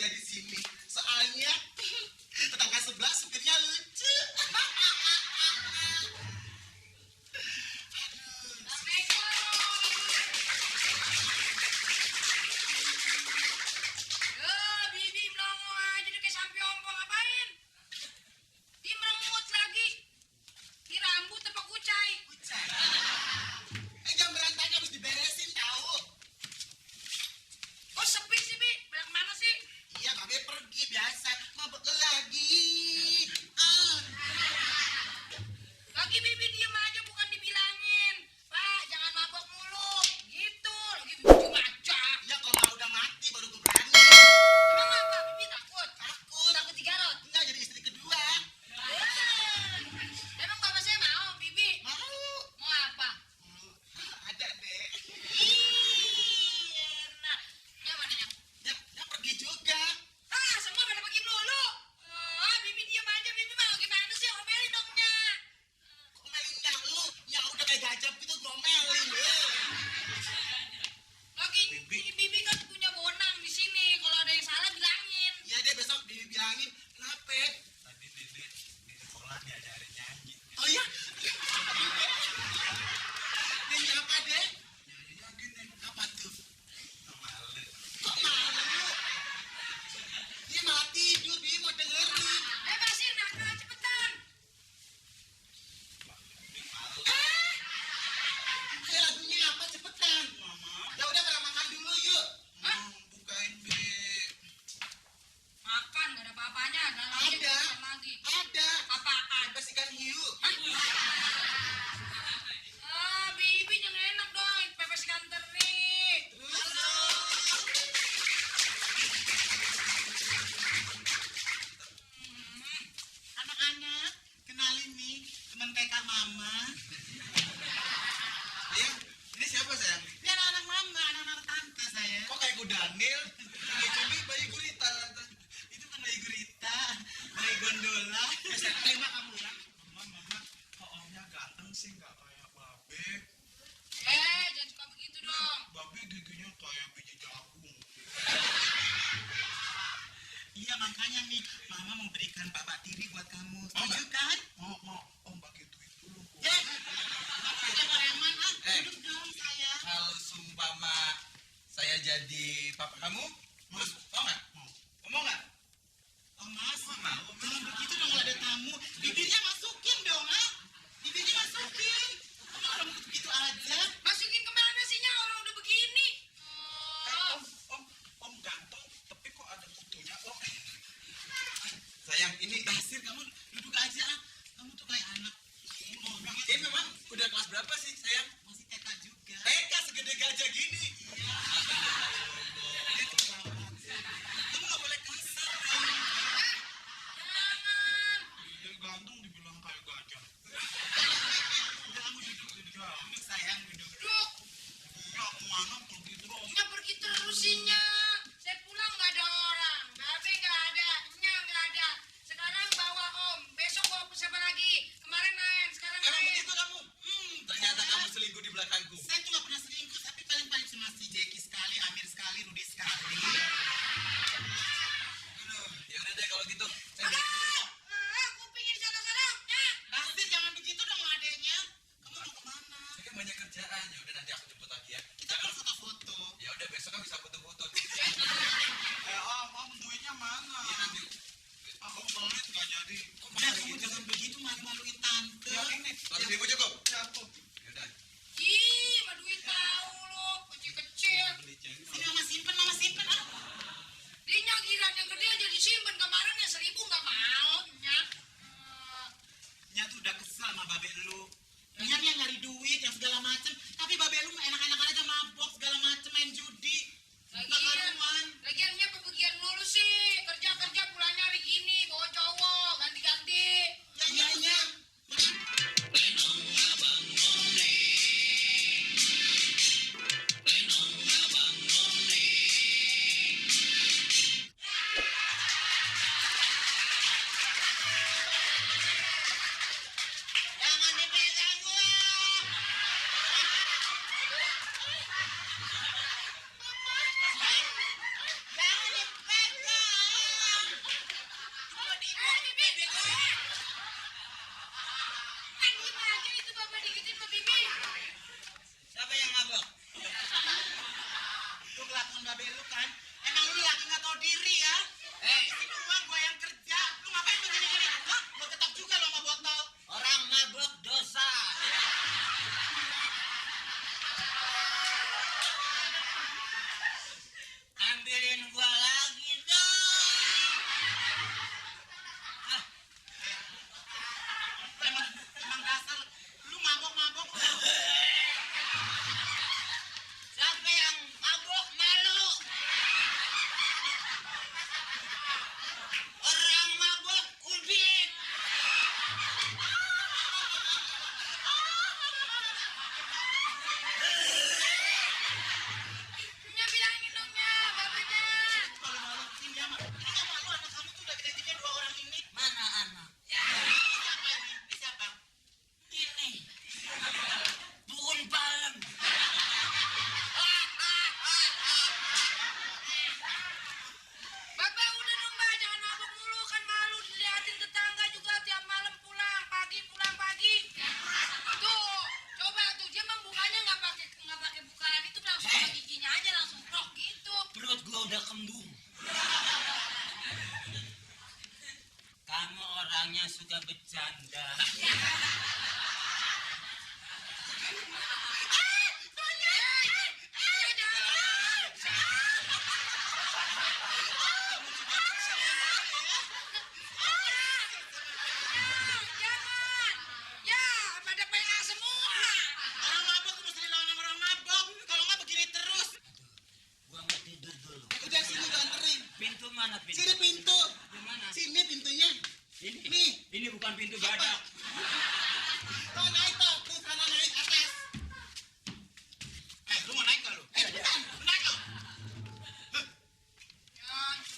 kerja di sini. Soalnya tetangga sebelah supirnya lucu. Bibi melongo aja deh kayak sampai ompong ngapain? Dia merengut lagi. Di rambut apa kucai? Kucai. Jam berantainya harus diberesin tahu. Kok sepi sih, Bi? Balik kemana sih? Iya, Babe pergi biasa. Mabuk lagi. Lagi Bibi diem aja bukan dibilangin. Pak, jangan mabok mulu. Gitu, lagi bujuk aja. Ya kalau udah mati baru gue berani. Emang apa? Bibi takut? Takut. Takut digarot? Enggak jadi istri kedua. Emang bapak saya mau, Bibi? Mau. Mau apa? Ada deh. Enak. Yang mana yang? Ya pergi juga. Semua pada pergi dulu. Bibi diem aja. Bibi mau gimana sih? Omelin dong, Nyak. Ngomelin lu. Ya udah kayak gajah gitu ngomelin. Lagi Bibi kan punya bonang di sini. Kalau ada yang salah bilangin. Ya deh besok dibilangin. Kenapa? Tadi di sekolah diajarin nyanyi. Oh ya? Nyanyi apa deh? Nyanyinya gini. Apa tuh? Malu. Kok malu? Dia malah tidur, dia mau dengerin. Bebasin, nakal cepetan. Malu. Ayo lagunya apa cepetan? Mama, Ya udah pada makan dulu yuk. Hah? bukain Bi. Makan, gak ada apa-apanya. Ada lagi, Ada. makan lagi. Ada. Apaan? Bebas ikan hiu. Bibi yang enak dong. Pepes ikan teri. Anak-anak, kenalin nih teman TK Mama. Sayang, ini siapa sayang? Ini anak-anak Mama, anak-anak tante saya. Kok kayak Kudanil? Itu Bi bayi gurita tante. Itu kan bayi gurita, bayi gondola. Terima kamu ya. Mama, kok omnya ganteng sih nggak kayak Babe? Jangan suka begitu dong. Babe giginya kayak biji jagung. Iya makanya nih, Mama memberikan babak tiri buat kamu. Setuju kan? Mau om bagi duit dulu. Ya. Bapak jangan reman ah. Duduk dong saya. Kalau sumpama saya jadi papa kamu, mau nggak? Mau nggak? Oh Mas, Mau. jangan begitu dong kalau ada tamu. Bibirnya masukin dong ah. Bibirnya masukin. Kamu orang begitu aja. Masukin kemana sih, Nya? Orang udah begini. Om ganteng, tapi kok ada kutunya? Oh, sayang ini Basir kamu duduk aja ah. Kamu tuh kayak anak. ini memang udah kelas berapa sih sayang? Masih TK juga. TK segede gajah gini. Kamu nggak boleh kasar dong. Jangan. Dia ganteng dibilang kayak gajah. Udah kamu duduk. Duduk sayang duduk. Duduk. Ya kemana pergi terus? Nya pergi terus sih, Nya. Saya pulang nggak ada orang. Babe nggak ada. Nya nggak ada. Sekarang bawa Om. Besok bawa siapa lagi? Kemarin lain, sekarang Emang lain. begitu kamu? Ternyata kamu suka bercanda. Jangan. Ya, pada PA semua. Orang mabok tuh mesti lawan sama orang mabok. Kalau nggak begini terus. Gua mau tidur dulu. Udah sini gua anterin. Pintu mana pintu? Sini pintu. Di mana? Sini pintunya. Ini. Nih. Ini bukan pintu badak. Tuh naik tuh sana naik atas. Lu mau naik nggak lu? Cepetan, lu naik lu.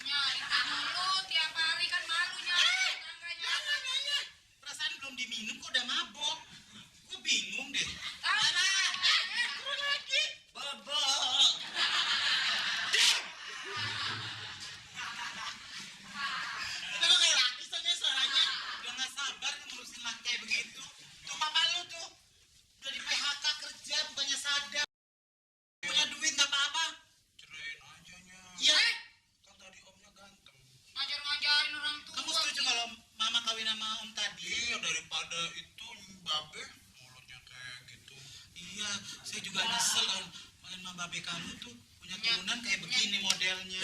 Nyari mulu tiap hari kan malu nyari tetangganya. Jangan. Perasaan belum diminum kok udah mabok. Gua bingung deh. Mana? Turun lagi. Bobok. Udah kayak laki soalnya suaranya. Udah nggak sabar ngurusin laki kayak begitu. Tuh papa lu tuh udah di PHK kerja bukannya sadar. Punya duit nggak apa-apa. Cerain aja nya. Iya. Kan tadi omnya ganteng. Ngajar-ngajarin orang tua. Kamu setuju kalau mama kawin sama om tadi? Iya, daripada itu babe mulutnya kayak gitu. Iya, saya juga nyesel kalau sama babe kamu tuh punya turunan kayak begini modelnya.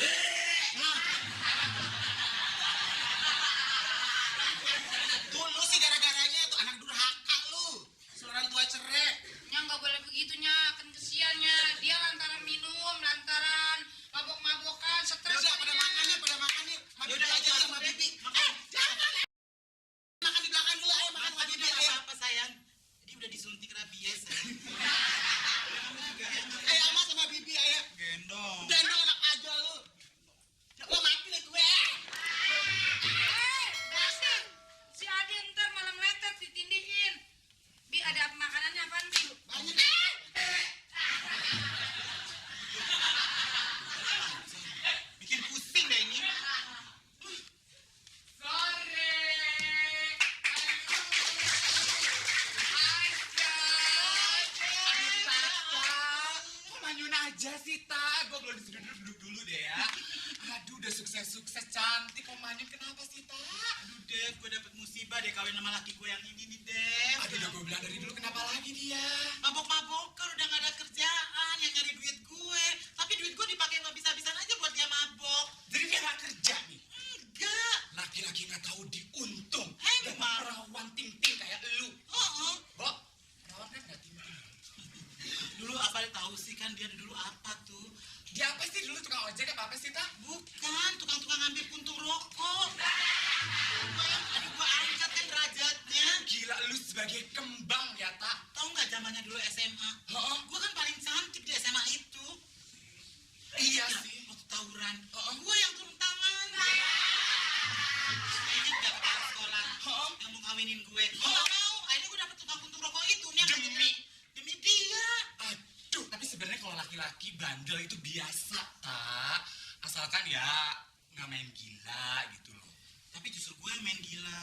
Dulu sih gara-garanya tuh anak durhaka lu. Seorang tua cerai. Nya nggak boleh begitunya, kan kesiannya. Dia lantaran minum, lantaran mabok-mabokan, stres. Udah pada jadinya. makan nih, pada makan nih. Yaudah aja sama bibi. Jangan. Makan di belakang dulu, ayo makan sama bibi. Ayo apa sayang? Dia udah disuntik rabies. Ayo ama sama bibi, ayo. Gendong. Gendong anak aja lu. Lo mati nih gue. Pasti si Adi ntar malam letet ditindihin. Bi ada makanannya apaan Bi? Banyak. Bikin pusing deh ini. Sore. Kok manyun aja sih, Ta? Gue belum disuruh duduk dulu deh ya. Aduh, udah sukses-sukses cantik. Kok manyun kenapa sih, Ta? Aduh Dev, gue dapet musibah deh kawin sama laki gue yang ini nih Dev. Aduh, udah gue bilang dari dulu kenapa lagi dia? Mabok-mabokan udah gak ada kerjaan yang nyari duit gue. Tapi duit gue dipakai nggak bisa-bisan aja buat dia mabok. Jadi dia gak kerja nih. Enggak. Laki-laki gak tahu diuntung. Dan Emang. perawan ting-ting kayak lu. Oh, Bok, perawan kan gak ting-ting. dulu apa tahu sih kan dia dulu apa tuh? Dia apa sih dulu tukang ojek apa sih, Ta? Bukan tukang-tukang ngambil puntung rokok. Aduh gue angkat kan derajatnya. Gila, lu sebagai kembang ya, Ta? Tahu nggak zamannya dulu SMA? Heeh. Gue kan paling cantik di SMA itu. Iya Nah, sih. waktu tawuran. Gue yang turun tangan. Ini gak kepala sekolah yang mau kawinin gue. Gue gak mau. Akhirnya gue dapet tukang puntung rokok itu. Nih, yang demi dia. Aduh, tapi sebenarnya kalau laki-laki bandel itu biasa, Ta. Asalkan ya nggak main gila gitu loh. Tapi justru gue yang main gila.